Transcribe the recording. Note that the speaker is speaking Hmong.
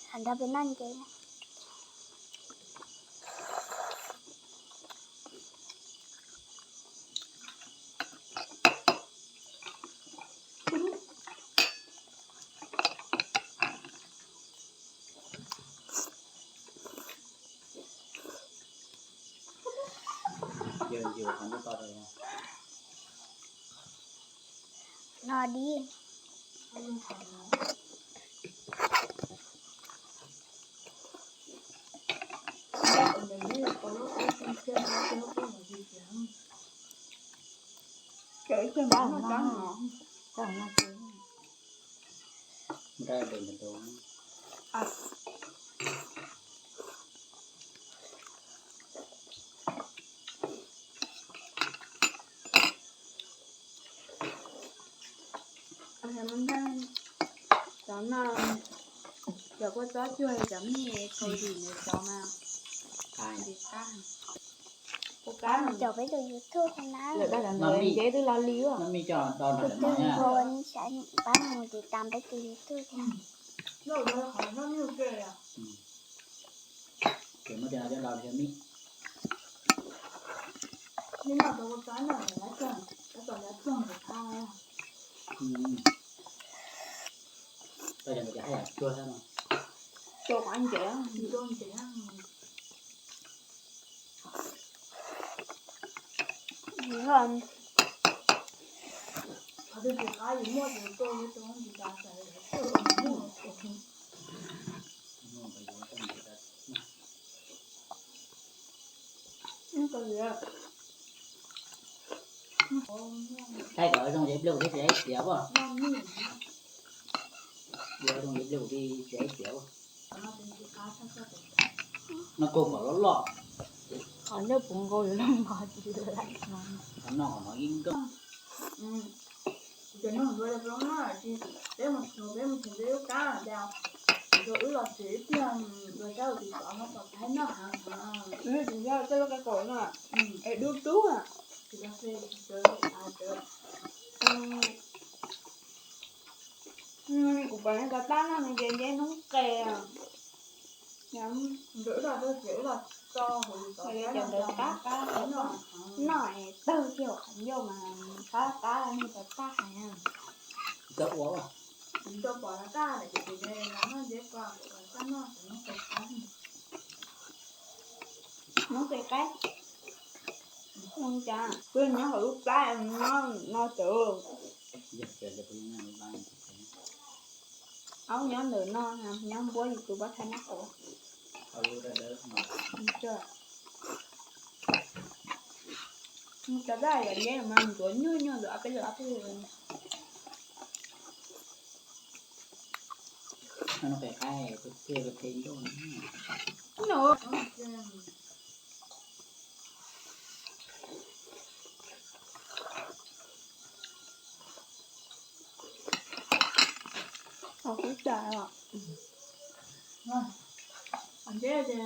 Tham nrog peb noj ntses. No dib. Cov no, cov kua txob cuag cov mij Kaus Lim ntawd cov mas, qab, qab. Caum peb tus YouTube na. Lawm dag cov ntawd nce twb lo li. Tus twg nkaus nej saib pab mus tiv tam peb tus YouTube thiab. Thaij kom zoo ces ib pliag kuv thiaj txiav ib txiav as. Ua zoo ces ib pliag kuv thiaj txiav ib txiav as. No kuj pom loj loj. Qhov ncauj puv nkaus yuav luag nqos tsis nqos. Qhov no qhov no ib nkauj. Ces nug ntsuav zoo no, peb mus tsev peb mus tsev peb lub kab tias, ntsuav wb los tsev ib pliag, ntsuav sab ua tsis txov no pom thaij noj heev. Wb tsis nco tej lub kab kaum no, es dub dub. Kuv pom nej tab tab noj nws ces nce hnub qes. Ntawd qab qab noj es tawg kiag qhov ncauj mas qab qab nej tab tab hais. Ntawd ua ntawd pom tab tab ces noj ntses ko tab noj hnub qes qab. Hnub qes qab. Ua cas kuv nyob hauv lub plab no tawm. Aub nyob ntawm no, nyob npuab yus tus pob thaib nab qaum. Cov daj yam nce mas ntxuav nyuaj nyuaj ntawm ob peb lwm ob peb lwm. Ua kuv cas os. Nce ces